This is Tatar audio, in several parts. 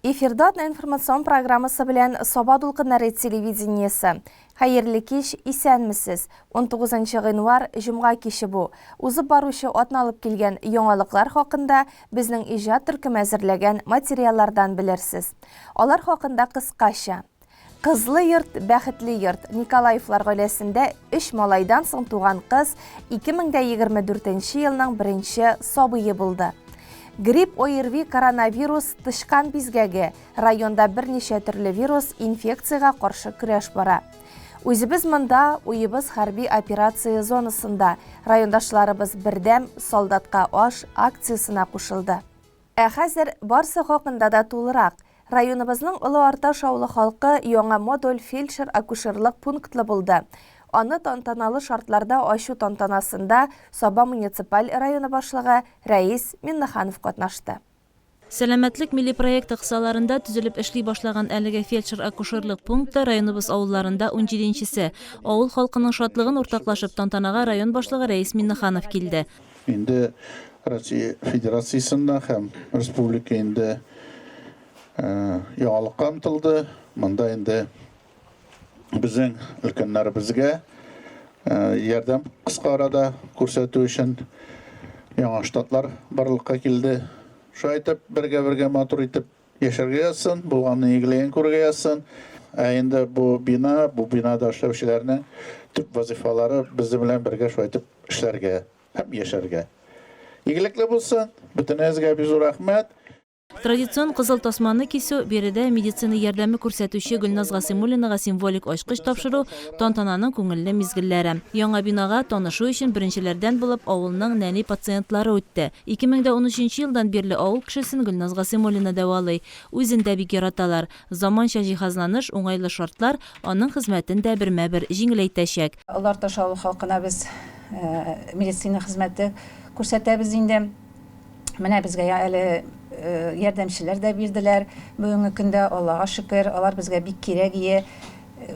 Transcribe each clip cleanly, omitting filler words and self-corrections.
Эфирда атна информацион программасы белән Саба дулкыннары телевидениесе. Хәерле кич, исәнмесез. 19 гыйнвар, җомга киче бу. Узып баручы атна алып килгән яңалыклар хакында безнең иҗат төркеме әзерләгән материаллардан белерсез. Алар хакында кыскача. Кызлы йорт, бәхетле йорт. Николаевлар гаиләсендә өч малайдан соң туган кыз 2024 елның беренче сабые булды. Грипп, ОРВИ, коронавирус, тычкан бизгәге. Районда берничә төрле вирус инфекциягә каршы көрәш бара. Үзебез монда, уебыз хәрби операция зонасында. Райондашларыбыз бердәм солдатка аш акциясенә кушылды. Ә хәзер барсы хакында да тулырак. Районыбызның Олы Арташ авылы халкы яңа модуль фельдшер-акушерлык пунктлы булды. Аны тантаналы шартларда ачу тантанасында Саба муниципаль районы башлыгы Рәис Миннеханов катнашты. Сәламәтлек милли проекты кысаларында төзелеп эшли башлаган әлеге фельдшер-акушерлык пункты районыбыз авылларында унҗиденчесе. Авыл халкының шатлыгын уртаклашып, тантанага район башлыгы Рәис Миннеханов килде. Инде Россия Федерациясендә һәм республика инде яңалыкка омтылды. Монда инде безнең өлкәннәребезгә ярдәм кыска арада күрсәтү өчен яңа штатлар барлыкка килде. Шулай итеп, бергә-бергә матур итеп Яшәргә язсын, булганның игелеген күрергә язсын. Ә инде бу бина, бу бинада эшләүчеләрнең төп вазифалары безнең белән бергә шулай итеп эшләргә һәм яшәргә. Игелекле булсын! Бөтенегезгә бик зур рәхмәт! Традицион кызыл тасманы кисү, биредә медицина ярдәме күрсәтүче Гөлназ Гасыймуллинага символик ачкыч тапшыру, тантананың күңелле мизгелләре. Яңа бинага танышу өчен беренчеләрдән булып авылның нәни пациентлары үтте. 2013 елдан бирле авыл кешесен Гөлназ Гасыймуллина дәвалый. Үзен дә бик яраталар. Заманча җиһазланыш, уңайлы шартлар аның хезмәтен дә бермә-бер җиңеләйтәчәк. Олы Арташ авылы халкына без медицина хезмәте күрсәтәбез инде. Менә безгә әле ярдәмчеләр дә бирделәр. Бүгенге көндә, Аллага шөкер, алар безгә бик кирәк ие.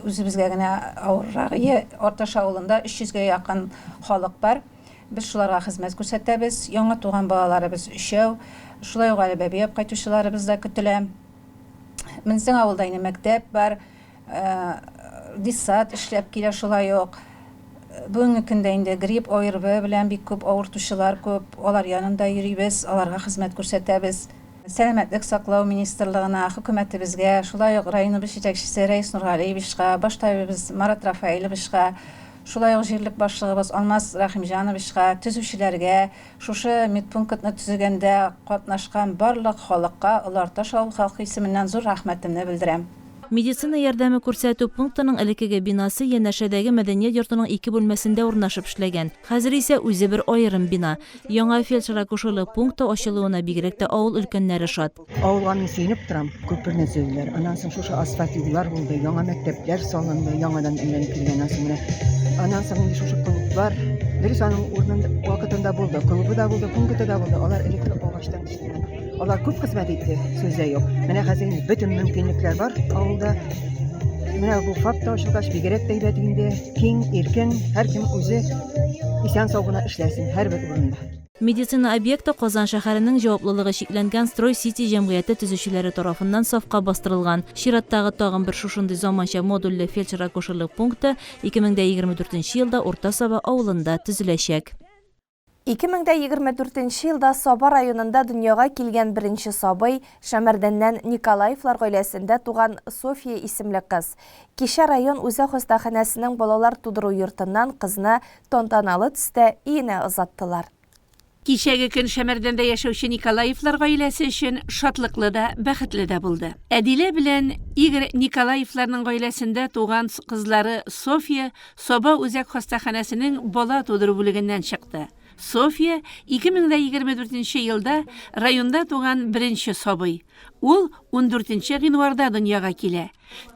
Үзебезгә генә авыррак ие. Арташ авылында 300 гә якын халык бар. Без шуларга хезмәт күрсәтәбез. Яңа туган балаларыбыз өчәү. Шулай ук әле бәби алып кайтучыларыбыз да көтелә. Безнең авылда инде мәктәп бар, детсад эшләп килә шулай ук. Бүгенге көндә инде грипп, ОРВ белән бик күп авыртучылар күп. Алар янында йөрибез, аларга хезмәт күрсәтәбез. Сәламәтлек саклау министрлыгына, хөкүмәтебезгә, шулай ук районыбыз җитәкчесе Рәис Нургалиевичка, баш табибыбыз Марат Рафаэловичка, Шулай ук җирлек башлыгыбыз Алмаз Рәхимҗановичка, төзүчеләргә, шушы медпунктны төзегәндә катнашкан барлык халыкка Олы Арташ авыл халкы исеменнән зур рәхмәтемне белдерәм. Медицина ярдәме күрсәтү пунктының элеккеге бинасы янәшәдәге мәдәният йортының ике бүлмәсендә урнашып эшләгән. Хәзер исә үзе бер аерым бина. Яңа фельдшер-акушерлык пункты ачылуына бигрәк тә авыл өлкәннәре шат. Авылга мин сөенеп торам, күперне төзеделәр. Аннан соң шушы асфальт юллар булды, яңа мәктәпләр салынды, яңадан әйләнеп килгәннән соң менә. Аннан соң инде шушы клублар, дөрес аның урынында вакытында булды. Клубы да булды, пункты да булды. Алар элек агачтан эшләнгән. Алар күп хезмәт итте, сүз дә юк. Менә хәзер инде бөтен мөмкинлекләр бар авылда. Менә бу ФАП та ачылгач, бигрәк тә әйбәт инде. Киң, иркен, һәркем үзе исән-сау гына эшләсен һәрбер урында. Медицина объекты Казан шәһәренең җаваплылыгы чикләнгән Строй-Сити җәмгыяте төзүчеләре тарафыннан сафка бастырылган. Чираттагы тагын бер шушындый заманча модульле фельдшер-акушерлык пункты 2024 елда Урта Саба авылында төзеләчәк. 2024 елда Саба районында дөньяга килгән беренче сабый, Шәмәрдәннән Николаевлар гаиләсендә туган Софья исемле кыз. Кичә район үзәк хастаханәсенең балалар тудыру йортыннан кызны Тантаналы төстә өенә озаттылар. Кичәге көн Шәмәрдәндә яшәүче Николаевлар гаиләсе өчен шатлыклы да, бәхетле дә булды. Әдилә белән Игорь Николаевларның гаиләсендә туган кызлары Софья Саба үзәк хастаханәсенең бала тудыру бүлегеннән чыкты. Софья, 2024 нче елда районда туган беренче сабый. Ул ундүртенче гыйнварда дөньяга килә.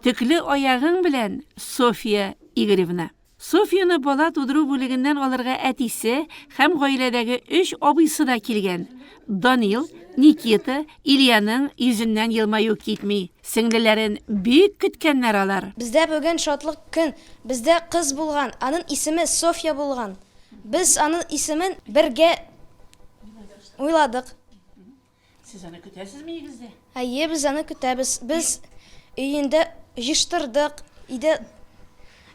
Төкле аягың белән, Софья Игоревна! Софьяны бала тудыру бүлегеннән алырга әтисе һәм гаиләдәге өч абыйсы да килгән. Данил, Никита, Ильяның йөзеннән елмаю китми. Сеңлеләрен бик көткәннәр алар. Бездә бүген шатлык көн, бездә кыз булган, анын исеме Софья булган. Без анын исемен бергә уйладык. Сез аны көтәсезме өегездә? Әйе, без аны көтәбез. Без өендә җыштырдык, өйдә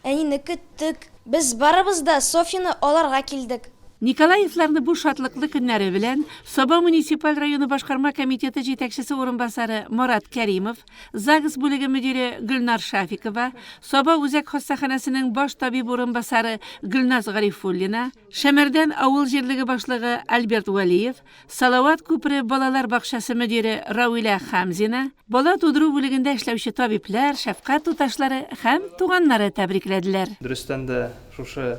әнине көттек. Без барыбыз да Софьяны алырга килдек. Николаевларны бу шатлыклы көннәре белән Саба муниципаль районы башкарма комитеты җитәкчесе урынбасары Марат Кәримов, ЗАГС бүлеге мөдире Гөлнар Шафикова, Саба үзәк хастаханәсенең баш табиб урынбасары Гөлназ Гарифуллина, Шәмәрдән авыл җирлеге башлыгы Альберт Вәлиев, Салават күпере балалар бакчасы мөдире Рауилә Хамзина, бала тудыру бүлегендә эшләүче табибләр, шәфкать туташлары һәм туганнары тәбрикләделәр. Дөрестән дә, шушы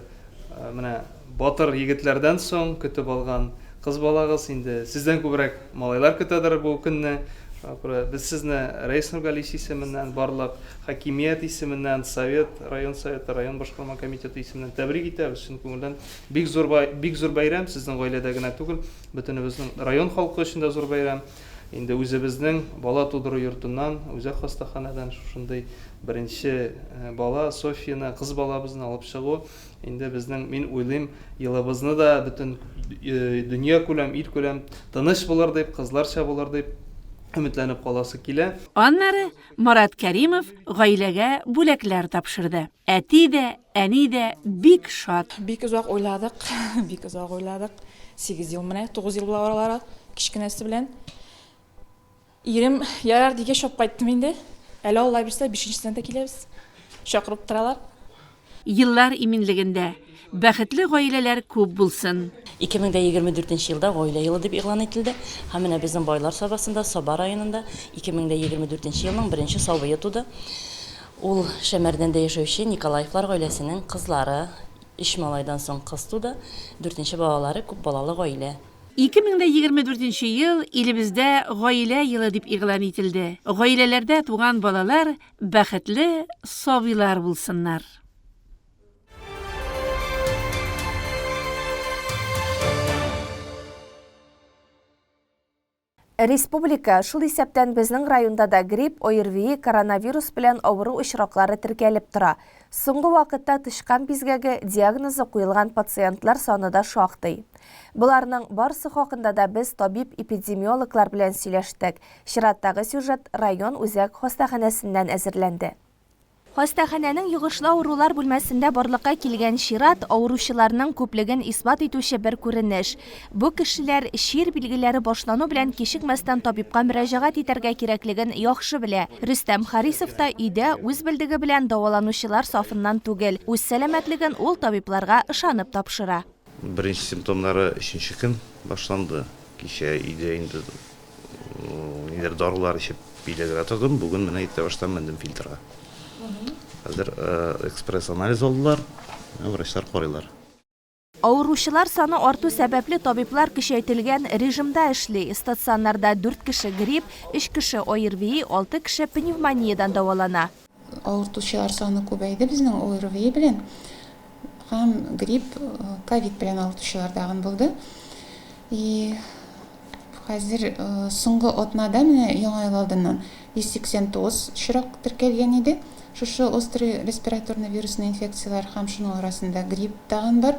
менә батыр егетләрдән соң көтеп алган кыз балагыз, инде сездән күбрәк малайлар көтәдер бу көнне. Шуңа күрә без сезне Рәис Нургалиевич исеменнән, барлык хакимият исеменнән, совет, район советы, район башкарма комитеты исеменнән тәбрик итәбез чын күңелдән. Бик зур бик зур бәйрәм, сезнең гаиләдә генә түгел, бөтенебезнең район халкы өчен дә зур бәйрәм. Инде үзебезнең бала тудыру йортыннан, үзәк хастаханәдән шушындый беренче бала, Софьяны, кыз балабызны алып чыгу, инде безнең, мин уйлыйм, елыбызны да бөтен дөнья күләм, ил күләм тыныч булыр дип, кызларча булыр дип өметләнеп каласы килә. Аннары Марат Кәримов гаиләгә бүләкләр тапшырды. Әти дә, әни дә бик шат. Бик озак уйладык, бик озак уйладык. Сигез ел менә, тугыз ел була аралары, кечкенәсе белән. Ирем ярар дигәч алып кайттым инде. Әле Алла бирсә, бишенчесенә дә киләбез. Чакырып торалар. Еллар иминлегендә, бәхетле гаиләләр күп булсын! 2024 нче елда Гаилә елы дип игълан ителде һәм менә безнең Байлар Сабасында, Саба районында 2024 нче елның беренче сабые туды. Ул Шәмәрдәндә яшәүче Николаевлар гаиләсенең кызлары. Өч малайдан соң кыз туды. Дүртенче балалары, күп балалы гаилә. 2024 нче ел илебездә Гаилә елы дип игълан ителде. Гаиләләрдә туган балалар бәхетле сабыйлар булсыннар. Республика, шул исәптән безнең районда да грипп, ОРВИ, коронавирус белән авыру очраклары теркәлеп тора. Соңгы вакытта тычкан бизгәге диагнозы куелган пациентлар саны да шактый. Боларның барысы хакында да без табиб-эпидемиологлар белән сөйләштек. Чираттагы сюжет район үзәк хастаханәсеннән әзерләнде. Хастаханәнең йогышлы авырулар бүлмәсендә барлыкка килгән чират, авыручыларның күплеген исбат итүче бер күренеш. Бу кешеләр чир билгеләре башлану белән кичекмәстән табибка мөрәҗәгать итәргә кирәклеген яхшы белә. Рөстәм Харисов та өйдә үз белдеге белән дәваланучылар сафыннан түгел. Үз сәламәтлеген ул табибларга ышанып тапшыра. Беренче симптомнары өченче көн башланды. Кичә өйдә инде нидер дарулар эчеп өйдә генә тордым. Бүген менә иртә баштан мендем фильтрга. Хәзер экспресс-анализ алдылар, врачлар карыйлар. Авыручылар саны арту сәбәпле табиблар көчәйтелгән режимда эшли. Стационарда дүрт кеше грипп, өч кеше ОРВИ, алты кеше пневмониядән дәвалана. Авыртучылар саны күбәйде безнең ОРВИ белән һәм грипп, ковид белән авыртучылар тагын булды. И хәзер соңгы атнада менә яңа ел алдыннан 189 очрак теркәлгән иде. Шушы острый респираторный вирусный инфекцияләр һәм шуның арасында грипп тагын бар.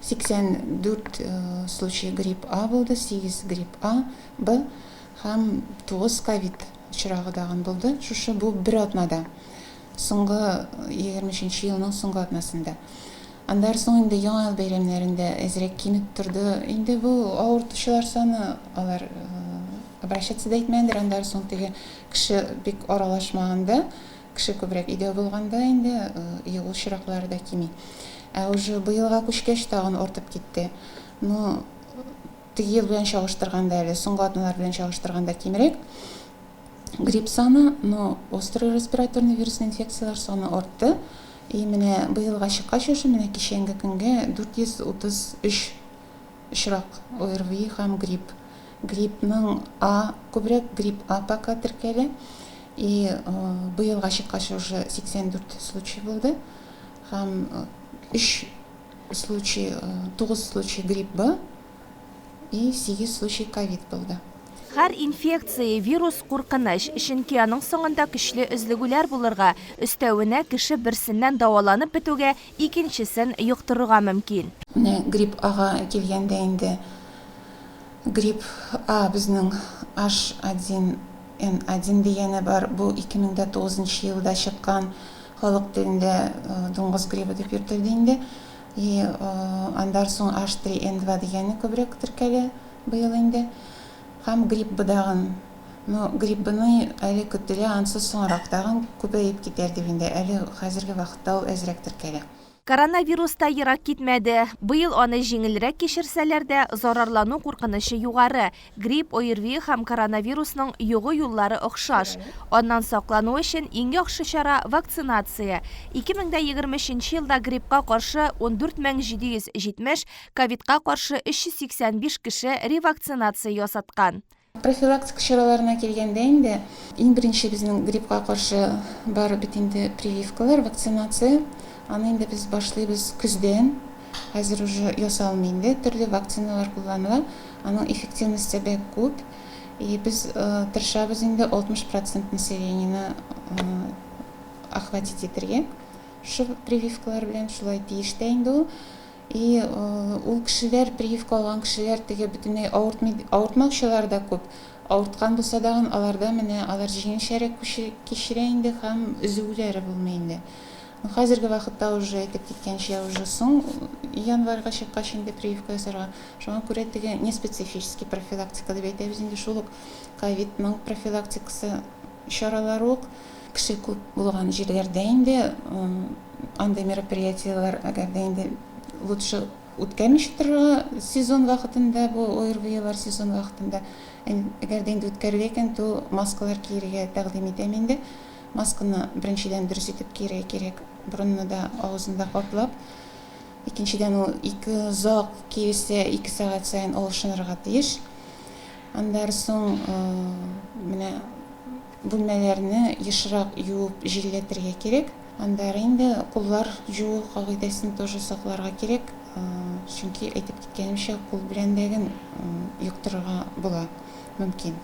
84 случай грипп А булды, 8 грипп А, Б Һәм 9 ковид очрагы тагын булды. Шушы бу бер атнада. Соңгы 23 нче елның соңгы атнасында. Аннары соң инде Яңа ел бәйрәмнәрендә әзрәк кимеп торды. Инде бу авыртучылар саны алар обращаться да итмәгәндер. Аннары соң теге кеше бик аралашмаганда, кеше күбрәк өйдә булганда инде йогу очраклары да кими. Ә уже быелга күчкәч тагын артып китте. Ну, Теге ел белән чагыштырганда әле, соңгы атналар белән чагыштырганда кимрәк грипп саны, но острый респираторный вирусный инфекцияләр саны артты. И менә быелга чыккач уже менә кичәнге көнгә 433 очрак ОРВИ һәм грипп. Гриппның А күбрәк, грипп А пока теркәлә. И быелга чыккач уже 84 случай булды. Һәм 3 случай, 9 случай грипп Б и 8 случай ковид булды. Һәр инфекция, вирус куркыныч, чөнки аның соңында көчле өзлегүләр булырга, өстәвенә, кеше берсеннән дәваланып бетүгә, икенчесен йоктырырга мөмкин. Менә грипп Ага килгәндә инде. Грипп А безнең H1N1 дигәне бар, бу 2009 нчы елда чыккан, халык телендә дуңгыз грибы дип йөртелде инде. И андар соң H3N2 дигәне күбрәк теркәлә быел инде. Һәм грипп Б дагын. Ну, грипп Бны әле көтелә, ансы соңрак тагын күбәеп китәр дип инде, әле хәзерге вакытта ул әзрәк теркәлә. Коронавирус та ерак китмәде. Быел аны җиңелрәк кичерсәләр дә, зарарлану куркынычы югары. Грипп, ОРВИ һәм коронавирусның йогу юллары охшаш. Аннан саклану өчен иң яхшы чара, вакцинация. 2023 нче елда гриппка каршы 14770, ковидка каршы 385 кеше ревакцинация ясаткан. Профилактика чараларына килгәндә инде, иң беренче безнең гриппка каршы бар бит инде прививкалар, вакцинация. Аны инде без башлыйбыз көздән. Хәзер уже ясалмый инде, төрле вакциналар кулланыла. Аның эффективносте бәк күп. И без тырышабыз инде 60 процент населениене охватить итергә шул прививкалар белән. Шулай тиеш тә инде ул. И ул кешеләр, прививка алган кешеләр теге бөтенләй авыртмый, авыртмаучылар да күп. Авырткан булса дагын, аларда менә алар җиңелчәрәк кичерә инде һәм өзелүләре булмый инде. Ну, хәзерге вакытта уже әйтеп киткәнчә, уже соң январьга чыккач инде прививка ясарга. Шуңа күрә теге неспецифический профилактика дип әйтәбез инде, шул ук ковидның профилактикасы чаралары ук. Кеше күп булган җирләрдә инде андый мероприятиеләр, әгәр дә инде лучше үткәрмичә торырга сезон вакытында, бу ОРВИлар сезон вакытында. Әгәр дә инде үткәрергә икән, то маскалар киергә тәкъдим итәм инде. Масканы беренчедән дөрес итеп киергә кирәк, борынны да, авызны да каплап. Икенчедән, ул ике озак киелсә, ике сәгать саен алышынырга тиеш. Аннары соң менә Бүлмәләрне ешрак юып җилләтергә кирәк. Аннары инде куллар җуу кагыйдәсен тоже сакларга кирәк, чөнки, әйтеп киткәнемчә, кул белән дә ген йоктырырга була, мөмкин.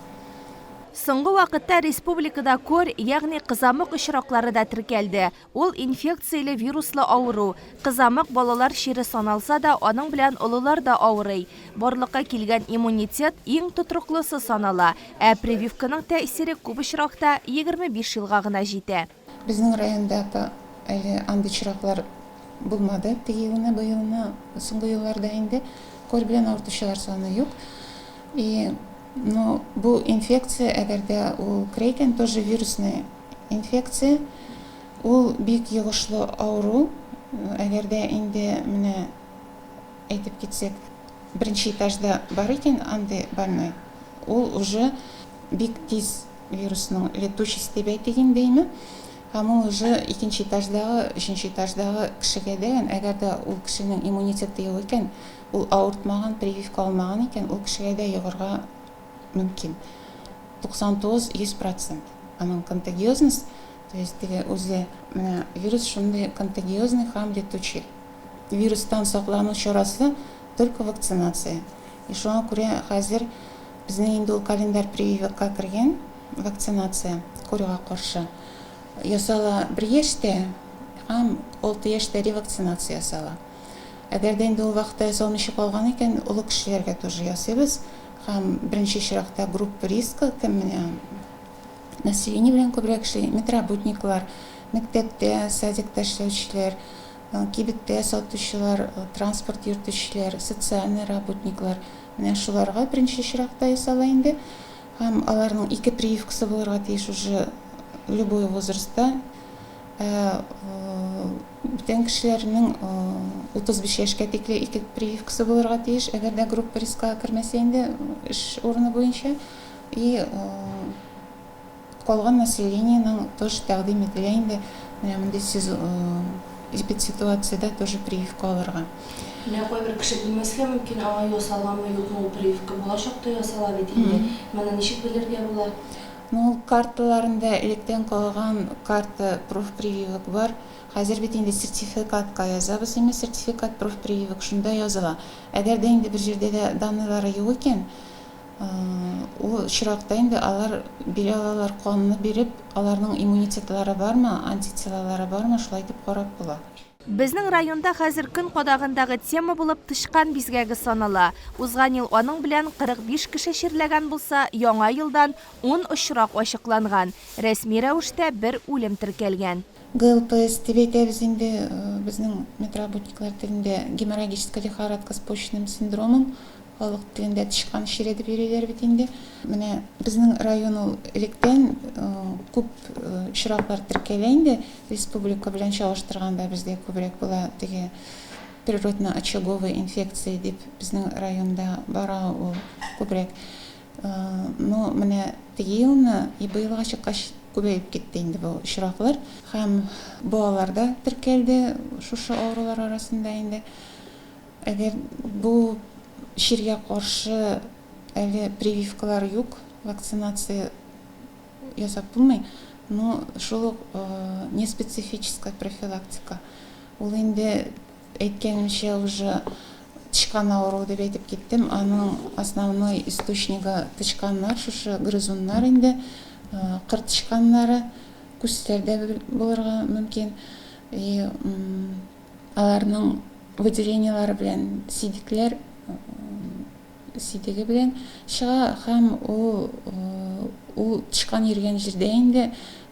Соңгы вакытта республикада корь, ягъни кызамык очраклары да теркәлде. Ул инфекцияле вируслы авыру. Кызамык балалар чире саналса да, аның белән олылар да авырый. Барлыкка килгән иммунитет иң тотрыклысы санала, ә прививканың тәэсире күп очракта 25 елга гына җитә. Безнең районда әле андый очраклар булмады, теге елны, быелны, соңгы елларда инде корь белән авыртучылар саны юк. И, ну, бу инфекция, әгәр дә ул керә икән, тоже вирусный Инфекция, ул бик йогышлы авыру. Әгәр дә инде менә әйтеп китсәк, беренче этажда бар икән андый больной, ул уже бик тиз вирусның летучесть дип әйтик инде, әйме? Һәм ул уже икенче этаждагы, өченче этаждагы кешегә дә, әгәр дә ул кешенең иммунитеты юк икән, ул авыртмаган, прививка алмаган икән, ул кешегә дә йогырга мөмкин. 99, 100 процент. Аның контагиозность, то есть теге үзе менә вирус шундый контагиозный һәм летучий. Вирустан саклану чарасы только вакцинация. И шуңа күрә хәзер безнең инде ул календарь прививокка кергән вакцинация корьга каршы ясала бер яшьтә һәм алты яшьтә ревакцинация ясала. Әгәр дә инде ул вакытта ясалмыйча калган икән, олы кешеләргә тоже ясыйбыз. Һәм беренче чиратта группа риска, кем менә население белән күбрәк эшли, медработниклар, мәктәптә, садикта эшләүчеләр, кибеттә сатучылар, транспорт йөртүчеләр, социальный работниклар. Менә шуларга беренче чиратта ясала инде. Һәм аларның ике прививкасы булырга тиеш уже любой возрастта. Ә бүтән кешеләрнең 35 яшькә тикле ике прививкасы булырга тиеш, әгәр дә группа рискага кермәсә инде эш урыны буенча. И калган населениенең тоже тәкъдим ителә инде менә мондый эпидситуациядә тоже прививка алырга. Менә кайбер кеше белмәскә мөмкин, аңа ясалганмы, юкмы ул прививка. Булачак та ясала бит инде. Моны ничек белергә була? Ну, ул карталарында электән калган карта профпрививок бар. Хәзер бит инде сертификатка язабыз инде, сертификат профпрививок шунда языла. Әгәр дә инде бер җирдә дә данныйлары юк икән, ул очракта инде алар бирә алалар канны биреп, аларның иммунитетлары бармы, антителалары бармы, шулай итеп карап була. Безнең районда хәзер көн кадагындагы тема булып тычкан бизгәге санала. Узган ел аның белән 45 кеше чирләгән булса, яңа елдан ун очрак ачыкланган. Рәсми рәвештә бер үлем теркәлгән. ГЛПС дип әйтәбез инде безнең медработниклар телендә, геморрагическая лихорадка с почечным синдромом, халык телендә тычкан чире дип йөриләр бит инде. Менә безнең район ул электән күп очраклар теркәлә инде, республика белән чагыштырганда бездә күбрәк була теге природно-очаговая инфекция дип безнең районда бара ул күбрәк. Ну, менә теге елны и быелга чыккач күбәеп китте инде бу очраклар. Һәм балалар да теркәлде шушы авырулар арасында инде. Әгәр бу чиргә каршы әле прививкалар юк, вакцинация ясап булмый, но шул ук неспецифическая профилактика. Ул инде Әйткәнемчә, уже тычкан авыруы дип әйтеп киттем. Аның основной источнигы тычканнар, шушы грызуннар инде, кыр тычканнары, күселәр дә булырга мөмкин. И аларның выделениелары белән сидекләр Сидеге белән чыга һәм ул ул тычкан йөргән җирдә инде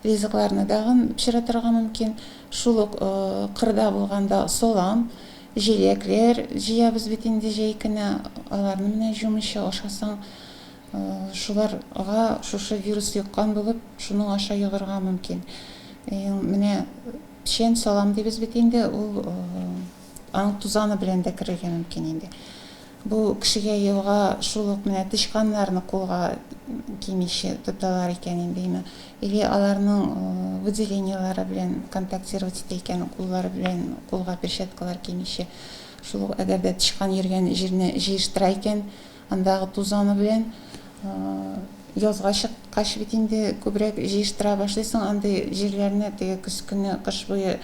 ризыкларны дагын пычратырга мөмкин. Шул ук кырда булганда салам, җиләкләр җыябыз бит инде җәй көне, аларны менә җумыйча ашасаң, шуларга шушы вирус йоккан булып, шуның аша йогарга мөмкин. Менә печән, салам дибез бит инде, ул аның тузаны белән дә керергә мөмкин инде. Бу кешегә елга шул ук менә тычканнарны кулга кимичә тоталар икән инде, име, или аларның выделениелары белән контактировать итә икән, куллары белән кулга перчаткалар кимичә. Шул ук әгәр дә тычкан йөргән җирне җыештыра икән, андагы тузаны белән язга чыккач бит инде күбрәк җыештыра башлыйсың андый җирләрне, теге көз көне кыш буе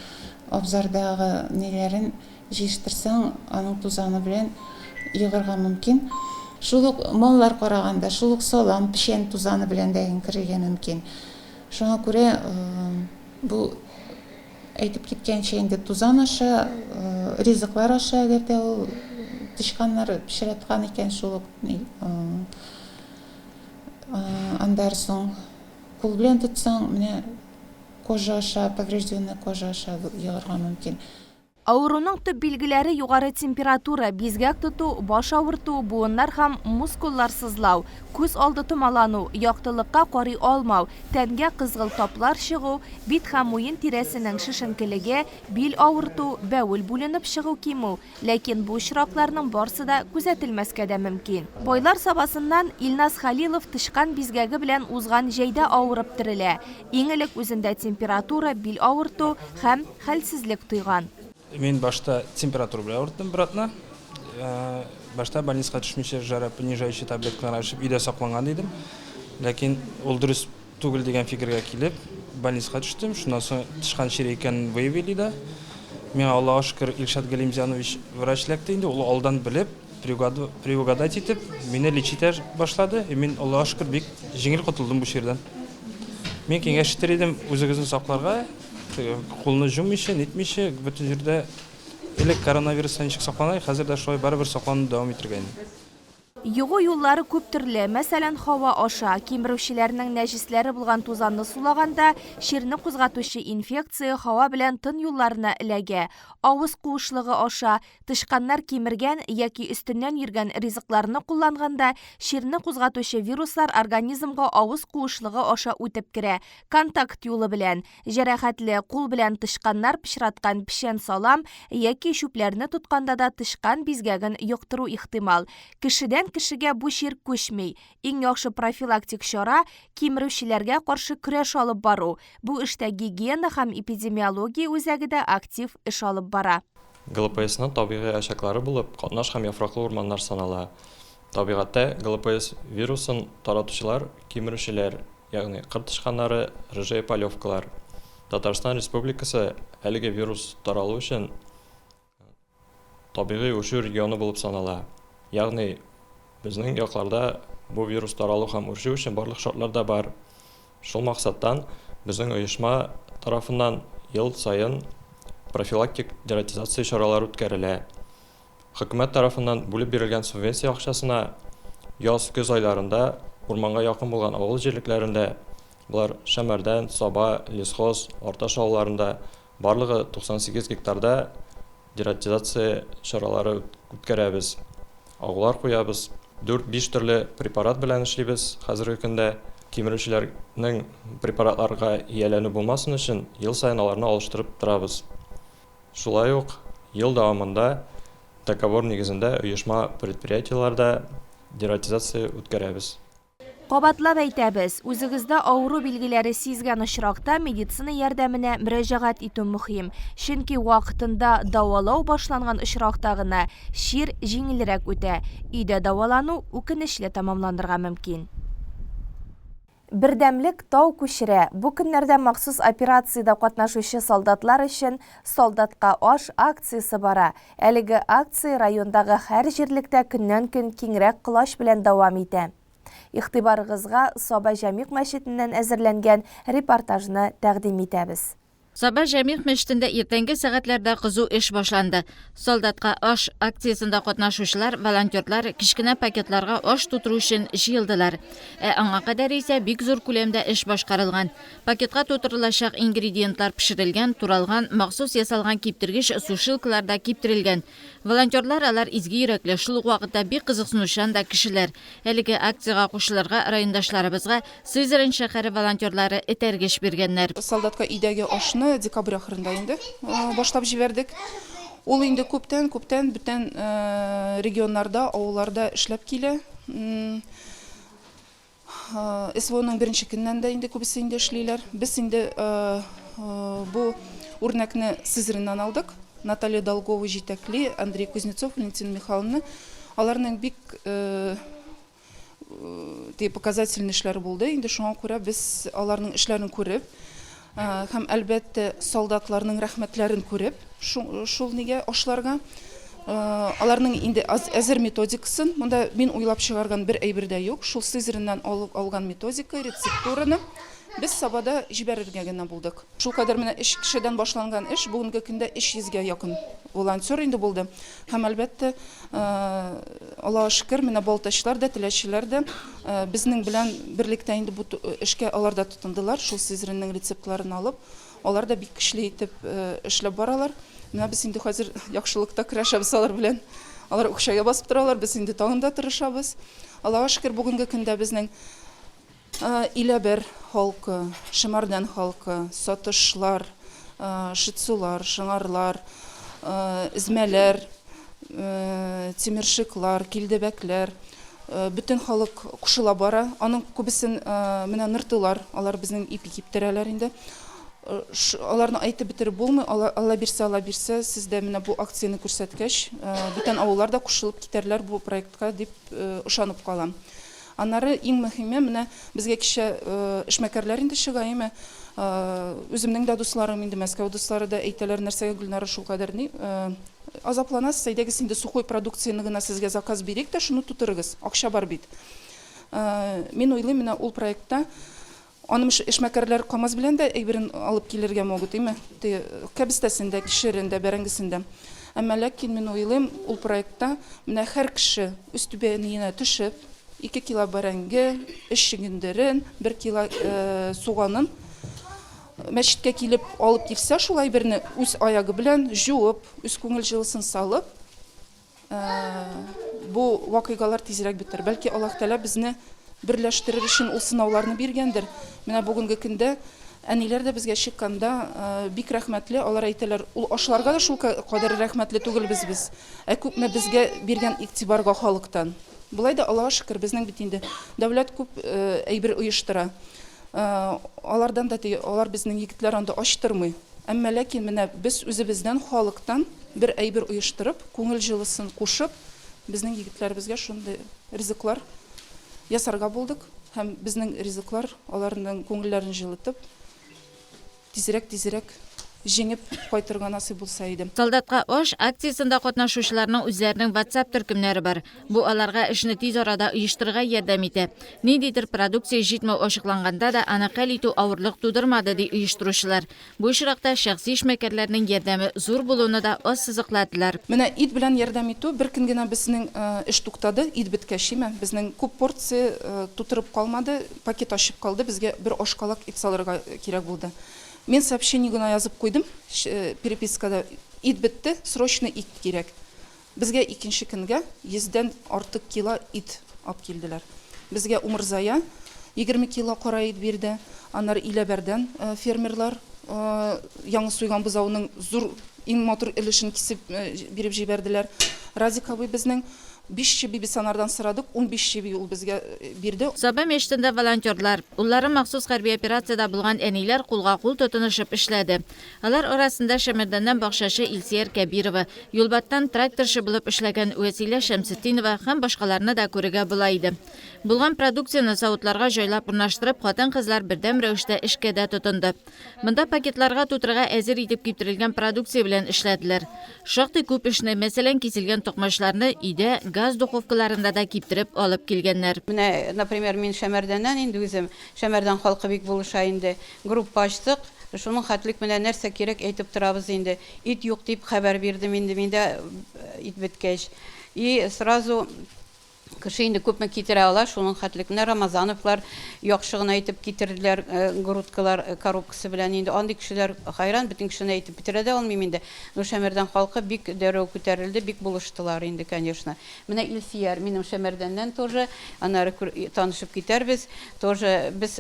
абзардагы ниләрен Җыештырсаң, аның тузаны белән йогарга мөмкин. Шул ук маллар караганда, шул ук салам, печән тузаны белән дә керергә мөмкин. Шуңа күрә бу әйтеп киткәнчә инде тузан аша, ризыклар аша, әгәр дә ул тычканнар пычраткан икән, шул ук аннары соң кул белән тотсаң, менә кожа аша, поврежденная кожа аша йогарга мөмкин. Авыруның төп билгеләре югары температура, бизгәк тоту, баш авырту, буыннар һәм мускуллар сызлау, күз алды томалану, яктылыкка карый алмау, тәнгә кызгылт таплар чыгу, бит һәм муен тирәсенең шешенкелеге, бил авырту, бәвел бүленеп чыгу кимү, Ләкин бу очракларның барсы да күзәтелмәскә дә мөмкин. Байлар Сабасыннан Илназ Хәлилов тычкан бизгәге белән узган җәйдә авырып терелә. Иң элек үзендә температура, бил авырту һәм хәлсезлек тойган. Мин башта температура белән авырттым бер атна. Башта больницага төшмичә жаропонижающий таблеткалар эчеп өйдә сакланган идем. Ләкин ул дөрес түгел дигән фикергә килеп, больницага төштем. Шуннан соң тычкан чире икәнен выявили да. Миңа, Аллага шөкер, Илшат Галимзянович врач эләкте инде. Ул алдан белеп, приугадать итеп, мине лечить итә башлады. И мин, Аллага шөкер, бик җиңел котылдым бу чирдән. Мин киңәш итер идем үзегезне сакларга, кулны җумыйча, нитмичә, бөтен җирдә элек коронавирустан ничек саклана, хәзер дә шулай барыбер саклануны дәвам итергә инде. Йогу юллары күп төрле, мәсәлән, һава аша, кимерүчеләрнең нәҗесләре булган тузанны сулаганда, чирне кузгатучы инфекция һава белән тын юлларына эләгә, авыз куышлыгы аша, тычканнар кимергән яки өстеннән йөргән ризыкларны кулланганда, чирне кузгатучы вируслар организмга авыз куышлыгы аша үтеп керә, контакт юлы белән, Җәрәхәтле кул белән тычканнар пычраткан печән-салам яки чүпләрне тотканда да тычкан бизгәген йоктыру ихтимал. Кешедән кешегә бу чир күчми. Иң яхшы профилактик чара, кимерүчеләргә каршы көрәш алып бару. Бу эштә гигиена һәм эпидемиология үзәге дә актив эш алып бара. ГЛПСның табигый очаглары булып катнаш һәм яфраклы урманнар санала. Табигатьтә ГЛПС вирусын таратучылар, кимерүчеләр, Ягъни кыр тычканнары, рыжая полевкалар. Татарстан Республикасы әлеге вирус таралу өчен табигый үрчү регионы булып санала. Ягъни безнең якларда бу вирус таралу һәм үрчү өчен барлык шартлар да бар. Шул максаттан безнең оешма тарафыннан ел саен Профилактик дератизация чаралары үткәрелә. Хөкүмәт тарафыннан бүлеп бирелгән субвенция акчасына яз-көз айларында урманга якын булган авыл җирлекләрендә, болар Шәмәрдән, Саба, Лесхоз, Арташ авылларында барлыгы 98 гектарда дератизация чаралары үткәрәбез. Агулар куябыз. Дүрт-биш төрле препарат белән эшлибез хәзерге көндә. Кимерүчеләрнең препаратларга ияләнү булмасын өчен ел саен аларны алыштырып торабыз. Шулай ук ел дәвамында договор нигезендә оешма-предприятиеләрдә дератизация үткәрәбез. Кабатлап әйтәбез, үзегездә авыру билгеләре сизгән очракта медицина ярдәменә мөрәҗәгать итү мөһим, чөнки вакытында дәвалау башланган очракта гына чир җиңелрәк үтә, өйдә дәвалану үкенечле тәмамланырга мөмкин. Бердәмлек тау күчерә. Бу көннәрдә махсус операциядә катнашучы солдатлар өчен Солдатка аш акциясе бара. Әлеге акция райондагы һәр җирлектә көннән-көн киңрәк колач белән дәвам итә. Игътибарыгызга Саба Җәмигъ мәчетеннән әзерләнгән репортажны тәкъдим итәбез. Саба Җәмигъ мәчетендә иртәнге сәгатьләрдә кызу эш башланды. Солдатка аш акциясендә катнашучылар, волонтерлар кечкенә пакетларга аш тутыру өчен җыелдылар. Ә аңа кадәр исә бик зур күләмдә эш башкарылган. Пакетка тутырылачак ингредиентлар пешерелгән, туралган, махсус ясалган киптергеч сушилкаларда киптерелгән. Волонтерлар алар изге йөрәкле, шул ук вакытта бик кызыксынучан да кешеләр. Әлеге акциягә кушылырга райондашларыбызга Сызрань шәһәре волонтерлары этәргеч биргәннәр. Солдатка өйдәге ашны декабрь ахырында инде башлап җибәрдек. Ул инде күптән, күптән бүтән регионнарда, авылларда эшләп килә. СВОның беренче көннән дә инде күбесе инде эшлиләр. Без инде бу үрнәкне Сызраньнан алдык. Наталья Долгова җитәкли, Андрей Кузнецов, Валентина Михайловна. Аларның бик показательный эшләре булды. Инде шуңа күрә без аларның эшләрен күреп һәм, әлбәттә, солдатларның рәхмәтләрен күреп, шул нигә ашларга. Аларның инде әзер методикасын, монда мин уйлап чыгарган бер әйбер дә юк, шул Сызраньнан алып алган методика, рецептураны без Сабада җибәрергә генә булдык. Шулкадәр менә өч кешедән башланган эш бүгенге көндә 300 гә якын волонтер инде булды. Һәм, әлбәттә, Аллага шөкер, менә балтачлар да, теләчеләр дә безнең белән берлектә инде бу эшкә алар да тотындылар, шул Сызраньның рецептларын алып. Алар да бик көчле итеп эшләп баралар. Менә без инде хәзер яхшылыкта көрәшәбез алар белән. Алар үкчәгә басып торалар, без инде тагын да тырышабыз. Аллага шөкер, бүгенге көндә безнең Иләбәр халкы, Шемәрдән халкы, Сатышлар, Шытсулар, Шыңарлар, Эзмәләр, Тимершыклар, Килдебәкләр, бөтен халык кушыла бара. Аның күбесен менә ныртылар, алар безнең ипи киптерәләр инде. Аларны әйтеп бетереп булмый, Алла бирсә, Алла бирсә, сез дә менә бу акцияне күрсәткәч, бүтән авыллар да кушылып китәрләр бу проектка дип ышанып калам. Аннары иң мөһиме, менә безгә кичә эшмәкәрләр инде чыга, әйме. Үземнең дә дусларым инде, Мәскәү дуслары да әйтәләр, нәрсәгә Гөлнара шулкадәр ни азапланасыз, әйдәгез инде сухой продукцияне генә сезгә заказ бирик тә, шуны тутырыгыз, акча бар бит. Мин уйлыйм, менә ул проектта аның эшмәкәрләр КАМАЗ белән дә әйберен алып килергә могут, име, теге кәбестәсен дә, кишерен дә, бәрәңгесен дә. Әмма ләкин мин уйлыйм, ул проектта менә һәр кеше үз түбәниенә төшеп, 2 кило бәрәңге, өч чөгендерен, бер кило суганын Мәчеткә килеп алып килсә шул әйберне үз аягы белән җуып, үз күңел җылысын салып, бу вакыйгалар тизрәк бетер. Бәлки Аллаһ Тәгалә безне берләштерер өчен ул сынауларны биргәндер. Менә бүгенге көндә әниләр дә безгә чыкканда бик рәхмәтле. Алар әйтәләр, ул ашларга да шул кадәр рәхмәтле түгелбез без, ә күпме безгә биргән игътибарга халыктан. Болай да Аллага шөкер, безнең бит инде дәүләт күп әйбер оештыра. Алардан да теге, алар безнең егетләр анда ач тормый. Әмма ләкин менә без үзебездән, халыктан бер әйбер оештырып, күңел җылысын кушып, безнең егетләребезгә шундый ризыклар ясарга булдык. Һәм безнең ризыклар аларның күңелләрен җылытып, тизрәк-тизрәк. Җиңеп кайтырга насыйп булса иде. Солдатка аш акциясендә катнашучыларның үзләренең WhatsApp төркемнәре бар. Бу аларга эшне тиз арада оештырырга ярдәм итә. Ниндидер продукция җитмәү ачыкланганда да аны хәл итү авырлык тудырмады, ди оештыручылар. Бу очракта шәхси эшмәкәрләрнең ярдәме зур булуны да ассызыкладылар. Менә ит белән ярдәм итү, бер көн генә безнең эш туктады, ит беткәч, име, безнең күп порция тутырып калмады, пакет ачып калды, безгә бер ашкалак ит салырга кирәк булды. Мин сообщение гына язып куйдым перепискада, ит бетте, срочно ит кирәк. Безгә икенче көнгә йөздән артык кило ит ап килделәр. Безгә Умырзая 20 кило кара ит бирде. Аннары Иләбәрдән фермерлар яңа суйган бозауның зур, иң матур өлешен кисеп биреп җибәрделәр. Радик абый безнең Биш чеби без анардан сорадык, 15 чеби ул безгә бирде. Саба мәчетендә волонтерлар, уллары махсус хәрби операциядә булган әниләр кулга-кул тотынышып эшләде. Алар арасында Шәмәрдәннән бакчачы Илсөяр Кәбирова, Юлбаттан тракторчы булып эшләгән Вәсилә Шәмсетдинова һәм башкаларны да күрергә була иде. Булган продукцияне савытларга җайлап урнаштырып, хатын-кызлар бердәм рәвештә эшкә дә тотынды. Монда пакетларга тутырырга әзер итеп киптерелгән продукция белән эшләделәр. Шактый күп эшне, мәсәлән, киселгән токмачларны өйдә газ духовкаларында да киптереп алып килгәннәр. Менә, например, мин Шәмәрдәннән инде үзем, Шәмәрдән халкы бик булыша инде. Группа ачтык, шуның хәтлек менә нәрсә кирәк әйтеп торабыз инде. Ит юк дип хәбәр бирдем инде мин дә ит беткәч. И сразу Кеше инде күпме китерә ала, шуның хәтлек. Менә Рамазановлар яхшы гына итеп китерделәр, грудкалар коробкасы белән инде. Андый кешеләр хәйран, бөтен кешене әйтеп бетерә дә алмыйм инде. Но Шәмәрдән халкы бик дәррәү күтәрелде, бик булыштылар инде, конечно. Менә Илсөяр, минем Шәмәрдәннән тоже, аннары танышып китәрбез. Тоже без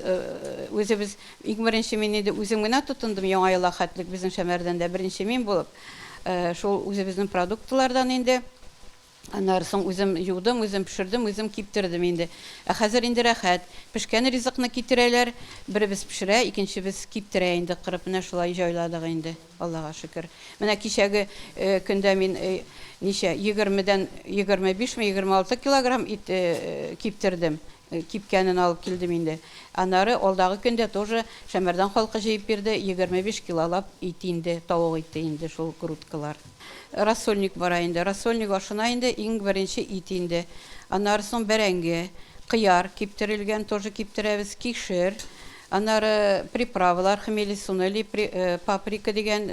үзебез, иң беренче мин инде үзем генә тотындым Яңа елга хәтлек безнең Шәмәрдәндә беренче мин булып. Шул үзебезнең продуктылардан инде. Аннары соң үзем юдым, үзем пешердем, үзем киптердем инде. Ә хәзер инде рәхәт. Пешкән ризыкны китерәләр. Беребез пешерә, икенчебез киптерә инде кырып. Менә шулай җайладык инде, Аллага шөкер. Менә кичәге көндә мин ничә, егермедән 25 ме, 26 килограмм ит киптердем. Кипкәнен алып килдем инде. Аннары алдагы көндә тоже Шәмәрдән халкы җыеп бирде, 25 килолап ит инде, тавык ите инде шул грудкалар. Рассольник бара инде. Рассольник ашына инде иң беренче ит инде. Аннары соң бәрәңге, кыяр киптерелгән, тоже киптерәбез, кишер. Аннары приправалар, хмели-сунели, паприка дигән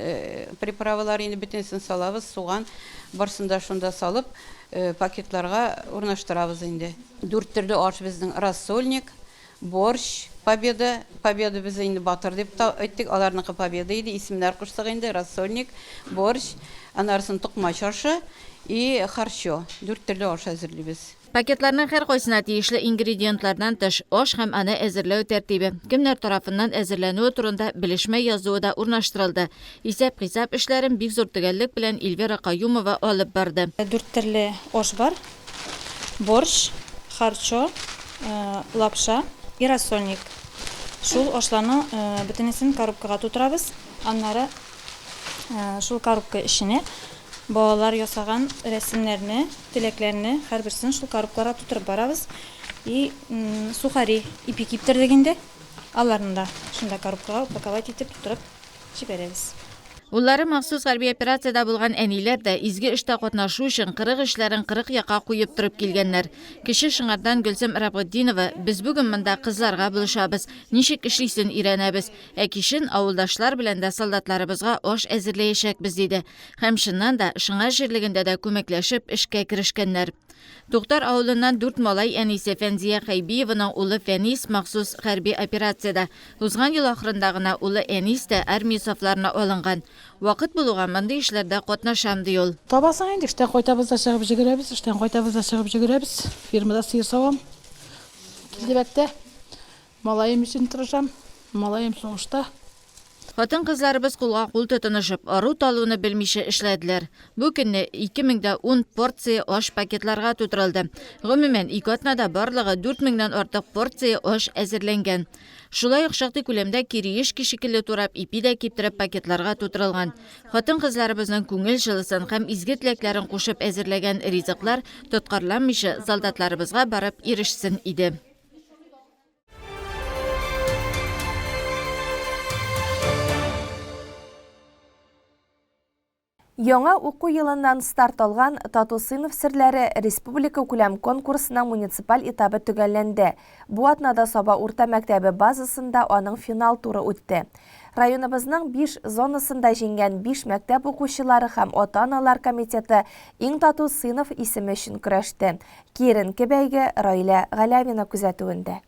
приправалар инде бөтенесен салабыз, суган, барсын да шунда салып, пакетларга урнаштырабыз инде. Дүрт төрле аш безнең, рассольник, Борщ, Победа, Победа без инде Батыр дип та әйттек, аларныкы Победа иде, исемнәр куштык инде, рассольник, борщ, аннары токмач ашы и харчо, дүрт төрле аш әзерлибез. Пакетларның һәркайсына тиешле ингредиентлардан тыш, аш һәм аны әзерләү тәртибе, кемнәр тарафыннан әзерләнүе турында белешмә язуы да урнаштырылды. Исәп-хисап эшләрен бик зур төгәллек белән Эльвира Каюмова алып барды. Дүрт төрле аш бар, Борщ, харчо, лапша и рассольник. Шул ашларның бөтенесен коробкага тутырабыз. Аннары шул коробка эченә балалар ясаган рәсемнәрне, теләкләрне һәрберсен шул коробкаларга тутырып барабыз. И сухари, ипи киптердек инде. Аларны да шунда коробкага упаковать итеп тутырып җибәрәбез. Уллары махсус хәрби операциядә булган әниләр дә изге эштә катнашу өчен 40 эшләрен 40 якка куеп торып килгәннәр. Кече Шыңардан Гөлсем Рабгытдинова, Без бүген монда кызларга булышабыз, ничек эшлисен өйрәнәбез. Ә кичен авылдашлар белән дә солдатларыбызга аш әзерләячәкбез, диде. Һәм чыннан да, Шыңар җирлегендә дә күмәкләшеп эшкә керешкәннәр. Туктар авылыннан дүрт малай әнисе Фәнзия Хәйбиеваның улы Фәнис махсус хәрби операциядә. Узган ел ахырында гына улы Әнис тә армия сафларына алынган. Вакыт булуга мондый эшләрдә катнашам, ди ул. Табасың инде, эштән кайтабыз да чыгып җөгерәбез, эштән кайтабыз да чыгып җөгерәбез. Фермада сыер савам. Килдебәктә. Малаем өчен тырышам. Малаем сугышта. Хатын-кызларыбыз кулга-кул тотынышып, ару-талуны белмичә эшләделәр. Бу көнне 2010 порция аш пакетларга тутырылды. Гомумән, ике атнада барлыгы 4 меңнән артык порция аш әзерләнгән. Шулай ук шактый күләмдә кириешки шикелле турап ипи дә киптереп пакетларга тутырылган. Хатын-кызларыбызның күңел җылысын һәм изге теләкләрен кушып әзерләгән ризыклар тоткарланмыйча солдатларыбызга барып ирешсен иде. Яңа уку елыннан старт алган Тату сыйныф серләре республикакүләм конкурсының муниципаль этабы төгәлләнде. Бу атнада Саба урта мәктәбе базасында аның финал туры үтте. Районыбызның биш зонасында җиңгән биш мәктәп укучылары һәм ата-аналар комитеты Иң тату сыйныф исеме өчен көрәште. Киеренке бәйге Раилә Галәвина күзәтүендә.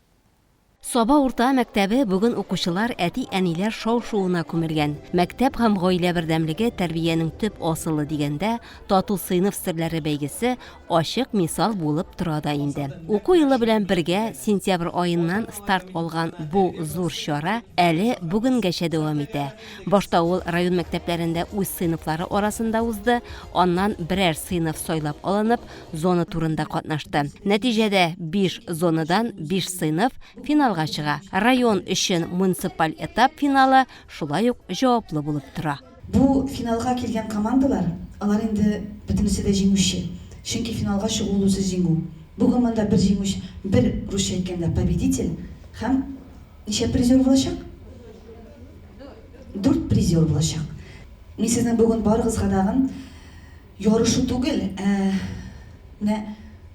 Саба урта мәктәбе бүген укучылар, әти-әниләр шау-шуына күмелгән. Мәктәп һәм гаилә бердәмлеге тәрбиянең төп асылы дигәндә, тату сыйныф серләре бәйгесе ачык мисал булып тора да инде. Уку елы белән бергә сентябрь аеннан старт алган бу зур чара әле бүгенгәчә дәвам итә. Башта ул район мәктәпләрендә үз сыйныфлары арасында узды, аннан берәр сыйныф сайлап алынып, зона турында катнашты. Нәтиҗәдә, биш зонадан биш сыйныф финалга чыга. Район өчен муниципаль этап финалы шулай ук җаваплы булып тора. Бу финалга килгән командалар, алар инде бөтенесе дә җиңүче. Чөнки финалга чыгу ул үзе җиңү. Бүген монда бер җиңүче, бер, русча әйткәндә, победитель һәм ничә призер булачак? Дүрт призер булачак. Мин сезнең бүген барыгызга тагын Ярышу түгел, ә менә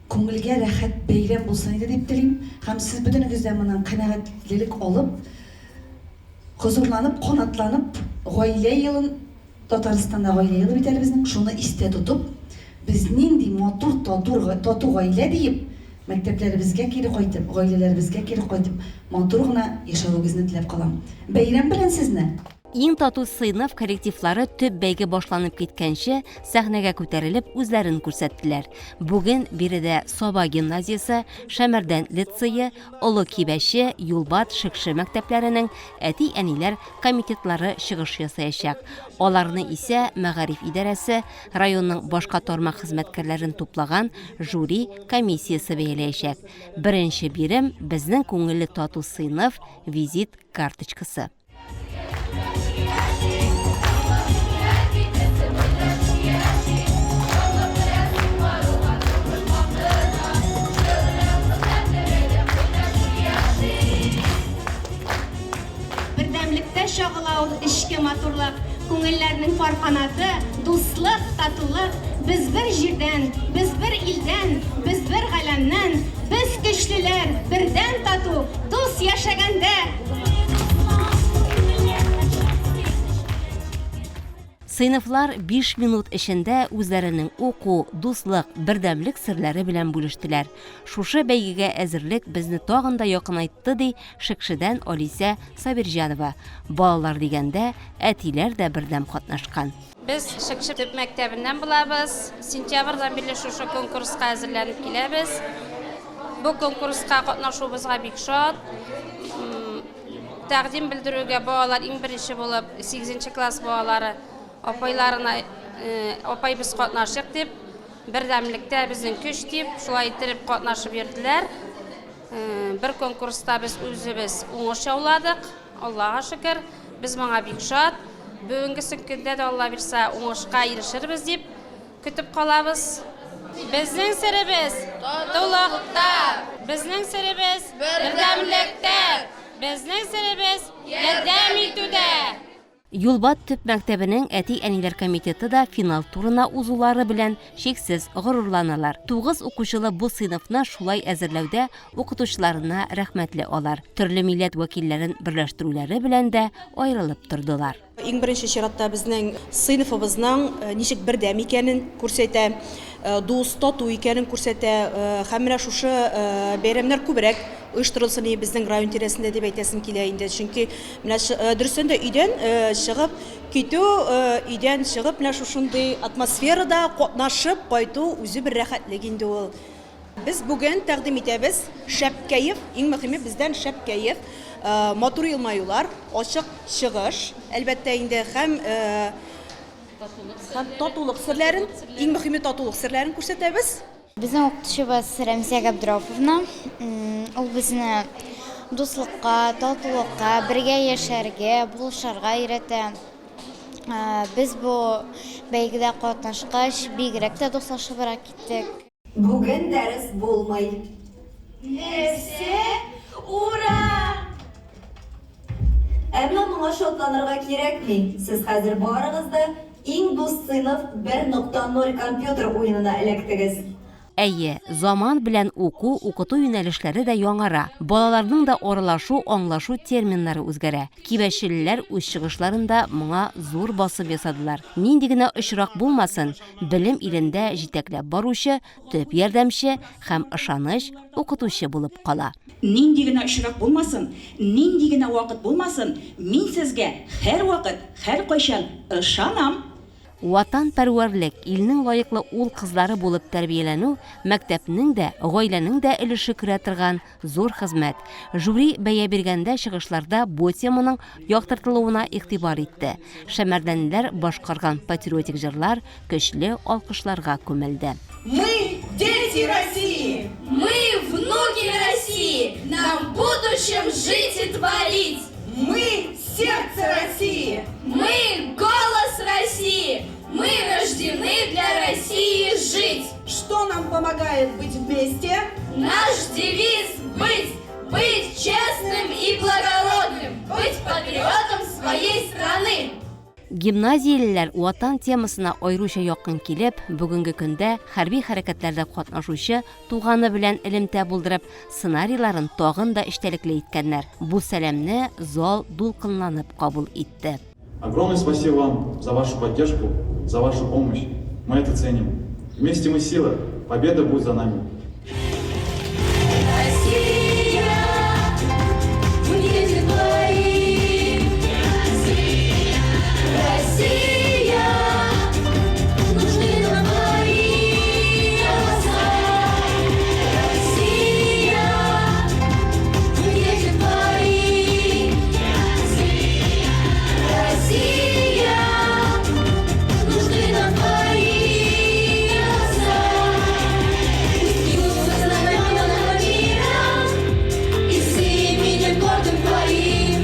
күңелгә рәхәт бәйрәм булсын иде дип телим. Һәм сез бөтенегез дә моннан канәгатьлелек алып, хозурланып, канатланып, Гаилә елын, Татарстанда Гаилә елы бит әле безнең, шуны истә тотып, без нинди матур, татур, тату гаилә диеп, мәктәпләребезгә кире кайтып, гаиләләребезгә кире кайтып, матур гына яшәвегезне теләп калам. Бәйрәм белән сезне! Иң тату сыйныф коллективлары төп бәйге башланып киткәнче сәхнәгә күтәрелеп үзләрен күрсәттеләр. Бүген биредә Саба гимназиясе, Шәмәрдән лицее, Олы Кибәче, Юлбат, Шекше мәктәпләренең әти-әниләр комитетлары чыгыш ясаячак. Аларны исә мәгариф идарәсе, районның башка тармак хезмәткәрләрен туплаган жюри комиссиясе бәяләячәк. Беренче бирем, безнең күңелле тату сыйныф визит карточкасы. Бердәмлектә чагыла ул эчке матурлык, Күңелләрнең пар канаты, дуслык, татулык. Без бер җирдән, без бер илдән, без бер галәмнән, Без көчлеләр, бердәм тату, дус яшәгәндә! Сыйныфлар биш минут эчендә үзләренең уку, дуслык, бердәмлек серләре белән бүлештеләр. Шушы бәйгегә әзерлек безне тагын да якынайтты, ди Шекшедән Алисә Сабирҗанова. Балалар дигәндә, әтиләр дә бердәм катнашкан. Без Шекше төп мәктәбеннән булабыз. Сентябрьдән бирле шушы конкурска әзерләнеп киләбез. Бу конкурска катнашуыбызга бик шат. Тәкъдим белдерүгә балалар иң беренче булып, сигезенче класс балалары апайларына, апай без катнашыйк дип, бердәмлектә безнең көч дип, шулай иттереп катнашып йөрделәр. Бер конкурста без үзебез уңыш яуладык. Аллага шөкер, без моңа бик шат. Бүгенгесе көндә дә Алла бирса, уңышка ирешербез дип көтеп калабыз. Безнең серебез, татулыкта! Безнең серебез, бердәмлектә! Безнең серебез, ярдәм итүдә! Юлбат төп мәктәбенең әти-әниләр комитеты да финал турына узулары белән чиксез горурланалар. Тугыз укучылы бу сыйныфны шулай әзерләүдә укытучыларына рәхмәтле алар. Төрле милләт вәкилләрен берләштерүләре белән дә аерылып тордылар. Иң беренче чиратта безнең сыйныфыбызның ничек бердәм икәнен күрсәтә, дус, тату икәнен күрсәтә. Һәм менә шушы бәйрәмнәр күбрәк оештырылсын иде безнең район тирәсендә дип әйтәсем килә инде. Чөнки менә дөрестән дә өйдән чыгып китү, өйдән чыгып менә шушындый атмосферада катнашып кайту үзе бер рәхәтлек инде ул. Без бүген тәкъдим итәбез шәп кәеф, иң мөһиме бездән шәп кәеф, матур елмаюлар, ачык чыгыш, әлбәттә инде, һәм татулык серләрен, иң мөһиме татулык серләрен күрсәтәбез. Безнең укытучыбыз Рәмзия Габдрафовна, ул безне дуслыкка, татулыкка, бергә яшәргә, булышырга өйрәтә. Без бу бәйгедә катнашкач, бигрәк тә дуслашыбрак киттек. Бүген дәрес булмый. Нәрсә? Ура! Әмма моңа шатланырга кирәкми, сез хәзер барыгыз да. Иң дус сыйныф 1.0 компьютер уенына эләктегез. Әйе, заман белән уку, укыту юнәлешләре дә яңара, балаларның да аралашу, аңлашу терминнары үзгәрә. Кибәчелеләр үз чыгышларында моңа зур басым ясадылар. Нинди генә очрак булмасын, белем илендә җитәкләп баручы, төп ярдәмче һәм ышаныч укытучы булып кала. Нинди генә очрак булмасын, нинди генә вакыт булмасын, мин сезгә һәрвакыт, һәркайчан ышанам! Ватанпәрвәрлек, илнең лаеклы ул-кызлары булып тәрбияләнү мәктәпнең дә, гаиләнең дә өлеше керә торган зур хезмәт. Жюри бәя биргәндә чыгышларда бу теманың яктыртылуына игътибар итте. Шәмәрдәнлеләр башкарган патриотик җырлар көчле алкышларга күмелде. Мы, дети России! Мы, внуки России! Нам в будущем жить и творить! Мы, сердце России! Мы, голос России! Мы рождены для России жить! Что нам помогает быть вместе? Наш девиз «Быть! Быть честным и благородным! Быть патриотом своей страны!» Гимназиялеләр Ватан темасына аеруча якын килеп, бүгенге көндә хәрби хәрәкәтләрдә катнашучы туганы белән элемтә булдырып, сценарийларын тагын да эчтәлекле иткәннәр. Бу сәламне зал дулкынланып кабул итте. Огромное спасибо вам за вашу поддержку, за вашу помощь. Мы это ценим. Вместе мы сила. Победа будет за нами. Россия, мы дети твои. Россия, нужны нам твои голоса. Россия, мы дети твои. Россия, нужны нам твои голоса. Пусть бьются знамена мира и с именем гордым твоим.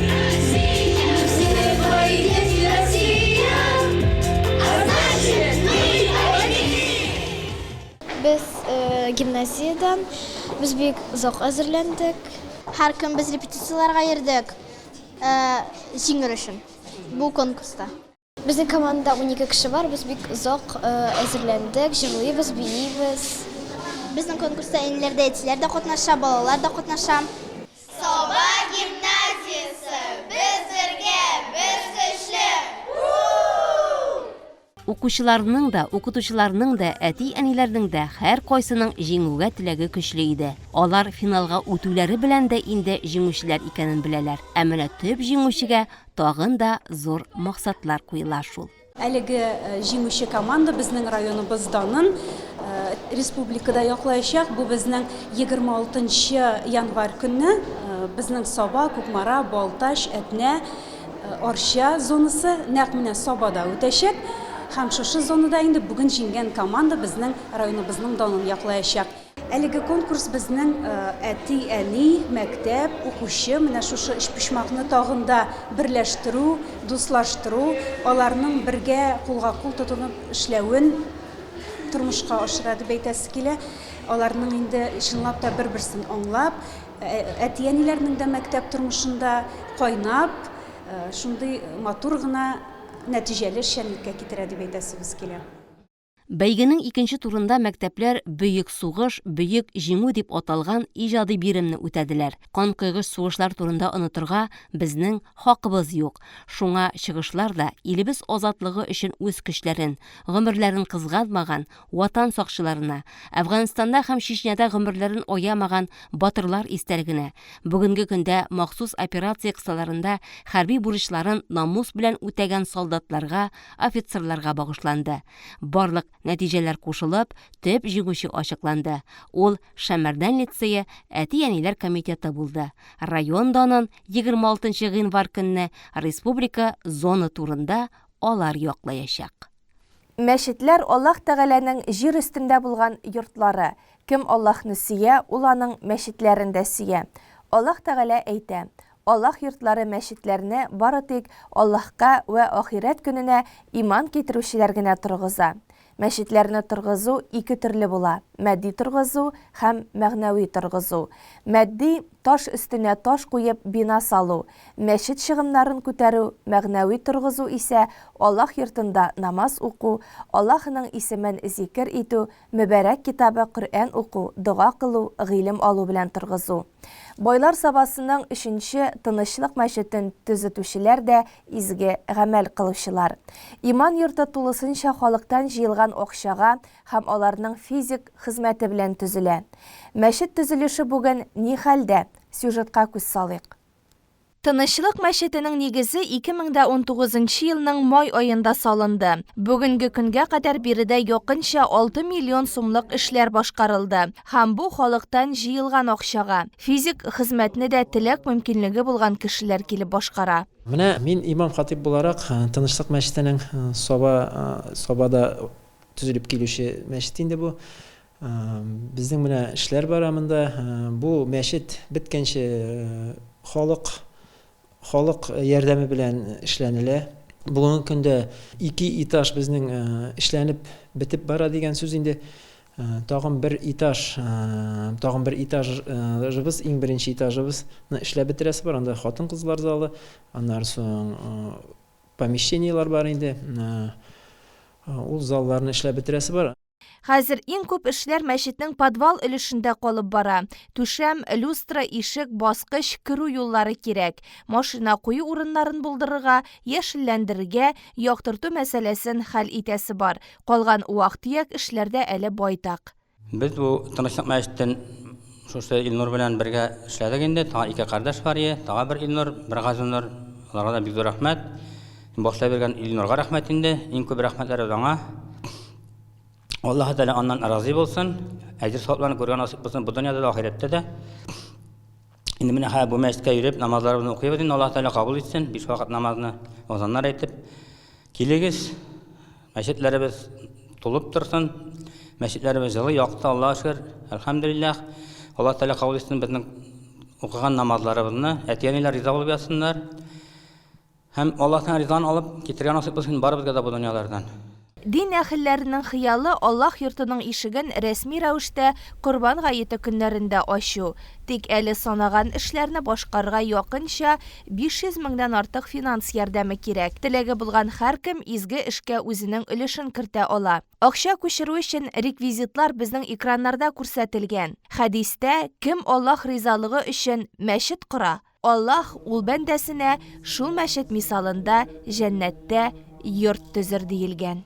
Мы все твои дети, Россия, а значит, мы победим! Без гимназиядән, без бик озак әзерләндек. Һәр көн без репетицияләргә йөрдек, җиңер өчен бу конкурста. Безнең командада 12 кеше бар, без бик озак әзерләндек, җырлыйбыз, биибез. Безнең конкурста әниләр дә, әтиләр дә катнаша, балалар да катнаша. Саба гимназиясе, без бергә, без көчле! У-у-у! Укучыларның да, укытучыларның да, әти-әниләрнең дә һәркайсының җиңүгә теләге көчле иде. Алар финалга үтүләре белән дә инде җиңүчеләр икәнен беләләр. Ә менә төп җиңүчегә тагын да зур максатлар куела шул. Әлеге җиңүче команда безнең районыбыз данын республикада яклаячак. Бу безнең 26 нчы январь көнне безнең Саба, Кукмара, Балтач, Әтнә, Арча зонасы нәкъ менә Сабада үтәчәк. Һәм шушы зонада инде бүген җиңгән команда безнең районыбызның данын яклаячак. Әлеге конкурс безнең әти-әни, мәктәп, укучы, менә шушы өчпочмакны тагын да берләштерү, дуслаштыру, аларның бергә кулга-кул тотынып эшләвен тормышка ашыра дип әйтәсе килә. Аларның инде чынлап та бер-берсен аңлап, Әти-әниләрнең дә мәктәп тормышында кайнап, шундый матур гына нәтиҗәле эшчәнлеккә китерә дип әйтәсебез килә. Бәйгенең икенче турында мәктәпләр Бөек сугыш, бөек җиңү дип аталган иҗади биремне үтәделәр. Канкойгыч сугышлар турында онытырга безнең хакыбыз юк. Шуңа чыгышлар да илебез азатлыгы өчен үз көчләрен, гомерләрен кызганмаган Ватан сакчыларына, Әфганстанда һәм Чечняда гомерләрен аямаган батырлар истәлегенә, бүгенге көндә махсус операция кысаларында хәрби бурычларын намус белән үтәгән солдатларга, офицерларга багышланды. Барлык нәтиҗәләр кушылып, төп җиңүче ачыкланды. Ул Шәмәрдән лицее әти-әниләр комитеты булды. Район данын 26 гыйнвар көнне республика зона турында алар яклаячак. Мәчетләр Аллаһ Тәгаләнең җир өстендә булган йортлары. Кем Аллаһны сөя, ул аның мәчетләрен дә сөя. Аллаһ Тәгалә әйтә, Аллаһ йортлары мәчетләрне бары тик Аллаһка вә ахирәт көненә иман китерүчеләр генә торгыза. Мәчетләрне торгызу ике төрле була. матди торгызу һәм мәгънәви торгызу. Матди, таш өстенә таш куеп бина салу, мәчет чыгымнарын күтәрү, мәгънәви торгызу исә Аллаһ йортында намаз уку, Аллаһының исемен зикер итү, мөбарәк китабы Коръән уку, дога кылу, гыйлем алу белән торгызу. Байлар Сабасының өченче Тынычлык мәчетен төзетүчеләр дә изге гамәл кылучылар. Иман йорты тулысынча халыктан җыелган акчага һәм аларның физик хезмәте белән төзелә. Мәчет төзелеше бүген ни хәлдә? Сюжетка күз салыйк. Тынычлык мәчетенең нигезе 2019 нчы елның май аенда салынды. Бүгенге көнгә кадәр биредә якынча 6 миллион сумлык эшләр башкарылды. Һәм бу халыктан җыелган акчага. Физик хезмәтне дә теләк мөмкинлеге булган кешеләр килеп башкара. Менә мин имам-хатыйп буларак Тынычлык мәчетенең Саба Сабада төзелеп килүче мәчет инде бу. Безнең менә эшләр бара монда. Бу мәчет беткәнче халык халык ярдәме белән эшләнелә. Бүгенге көндә ике этаж безнең эшләнеп бетеп бара дигән сүз инде. Тагын бер этаж, тагын бер этажыбыз, иң беренче этажыбызны эшләп бетерәсе бар. Анда хатын-кызлар залы, аннары соң помещениелар бар инде. Ул залларны эшләп бетерәсе бар. Хәзер иң күп эшләр мәчетнең подвал өлешендә калып бара. Түшәм, люстра, ишек, баскыч, керү юллары кирәк. Машина кую урыннарын булдырырга, яшелләндерергә, яктырту мәсьәләсен хәл итәсе бар. Калган вак-төяк эшләр дә әле байтак. Без бу Тынычлык мәчетен шушы Илнур белән бергә эшләдек инде. Тагы ике кардәш бар ие, тагы бер Илнур, бер Газинур. Аларга да бик зур рәхмәт. Башлап йөргән Илнурга рәхмәт инде. Иң күп рәхмәтләребез аңа. Аллаһы Тәгалә аннан разый булсын. Әҗер савапларын күрергә насыйп булсын бу дөньяда да, ахирәттә дә. Инде менә хәзер бу мәчеткә йөреп намазларыбызны укыйбыз инде, Аллаһы Тәгалә кабул итсен, биш вакыт намазны азаннар әйтеп. Килегез, мәчетләребез тулып торсын. Мәчетләребез җылы, якты, Аллаһка шөкер. Әлхәмдүлилләһ. Аллаһ Тәгалә кабул итсен безнең укыган намазларыбызны. Әти-әниләр риза булып ятсыннар. Һәм Аллаһтан ризалыгын алып китергә насыйп булсын барыбызга да бу дөньялардан. Дин әһелләренең хыялы Аллаһ йортының ишеген рәсми рәвештә Корбан гаете көннәрендә ачу. Тик әле санаган эшләрне башкарырга якынча 500 меңнән артык финанс ярдәме кирәк. Теләге булган һәркем изге эшкә үзенең өлешен кертә ала. Акча күчерү өчен реквизитлар безнең экраннарда күрсәтелгән. Хәдистә, Кем Аллаһ ризалыгы өчен мәчет кора, Аллаһ ул бәндәсенә шул мәчет мисалында җәннәттә йорт төзер диелгән.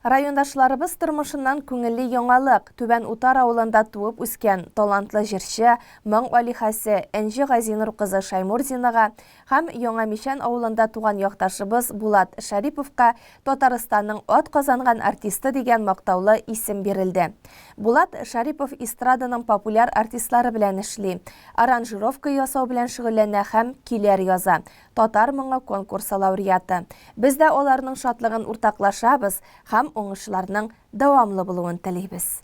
Райондашларыбыз тормышыннан күңелле яңалык, Түбән Утар авылында туып үскән талантлы җырчы, моң алиһәсе Энҗе Газинур кызы Шаймурзинага һәм Яңа Мичән авылында туган якташыбыз Булат Шәриповка Татарстанның атказанган артисты дигән мактаулы исем бирелде. Булат Шәрипов эстраданың популяр артистлары белән эшли, аранжировка ясау белән шөгыльләнә һәм көйләр яза, Татар моңы конкурсы лауреаты. Без дә аларның шатлыгын уртаклашабыз һәм уңышларның дәвамлы булуын телибез.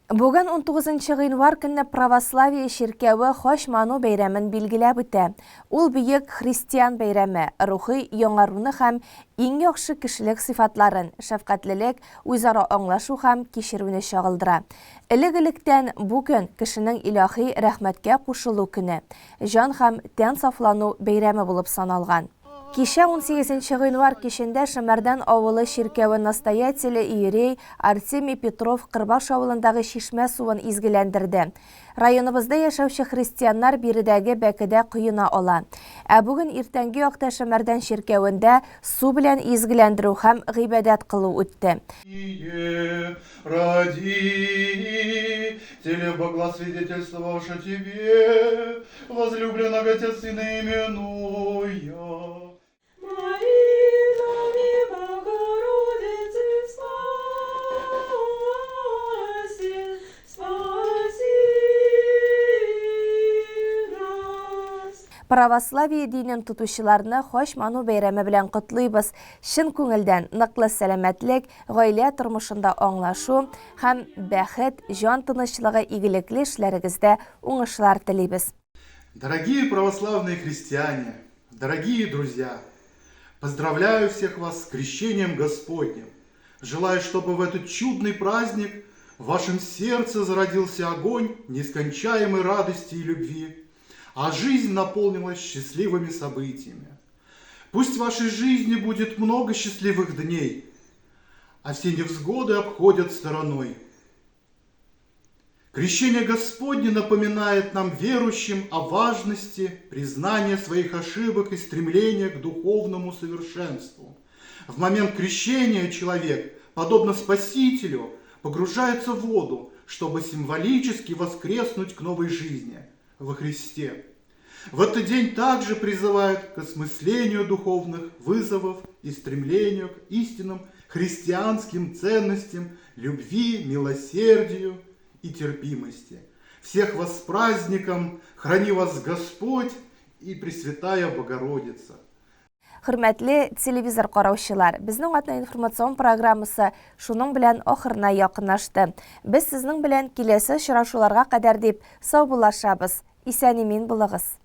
Бүген унтугызынчы гыйнвар көнне православие чиркәве Хач ману бәйрәмен билгеләп үтә. Ул бөек христиан бәйрәме, рухи яңаруны һәм иң яхшы кешелек сыйфатларын, шәфкатьлелек, үзара аңлашу һәм кичерүне чагылдыра. Элек-электән бу көн, кешенең илаһи рәхмәткә кушылу көне, җан һәм тән сафлану бәйрәме булып саналган. Кичә унсигезенче гыйнвар кичендә Шәмәрдән авылы чиркәве настоятеле иерей Артемий Петров Кырбаш авылындагы чишмә суын изгеләндерде. Районыбызда яшәүче христианнар биредәге бәкедә коена ала. Ә бүген иртәнге якта Шәмәрдән чиркәвендә су белән изгеләндерү һәм гыйбадәт кылу үтте. Родители богла свидетельствовавши тебе, возлюбленного Отец Сына именуя. Молитвами Богородицы спаси, спаси нас. Православие динен тотучыларны Хач ману бәйрәме белән котлыйбыз! Чын күңелдән ныклы сәламәтлек, гаилә тормышында аңлашу һәм бәхет, җан тынычлыгы, игелекле эшләрегездә уңышлар телибез. Дорогие православные христиане, дорогие друзья! Поздравляю всех вас с Крещением Господним! Желаю, чтобы в этот чудный праздник В вашем сердце зародился огонь нескончаемой радости и любви, а жизнь наполнилась счастливыми событиями. Пусть в вашей жизни будет много счастливых дней, а все невзгоды обходят стороной. Крещение Господне напоминает нам, верующим, о важности признания своих ошибок и стремления к духовному совершенству. В момент крещения человек, подобно Спасителю, погружается в воду, чтобы символически воскреснуть к новой жизни во Христе. В этот день также призывают к осмыслению духовных вызовов и стремлению к истинным христианским ценностям любви, милосердию и терпимости. Всех вас с праздником! Храни вас Господь и Пресвятая Богородица! Хөрмәтле телевизор караучылар, безнең атна информацион программасы шуның белән ахырына якынлашты. Без сезнең белән киләсе очрашуларга кадәр дип саубуллашабыз. Исән-имин булыгыз.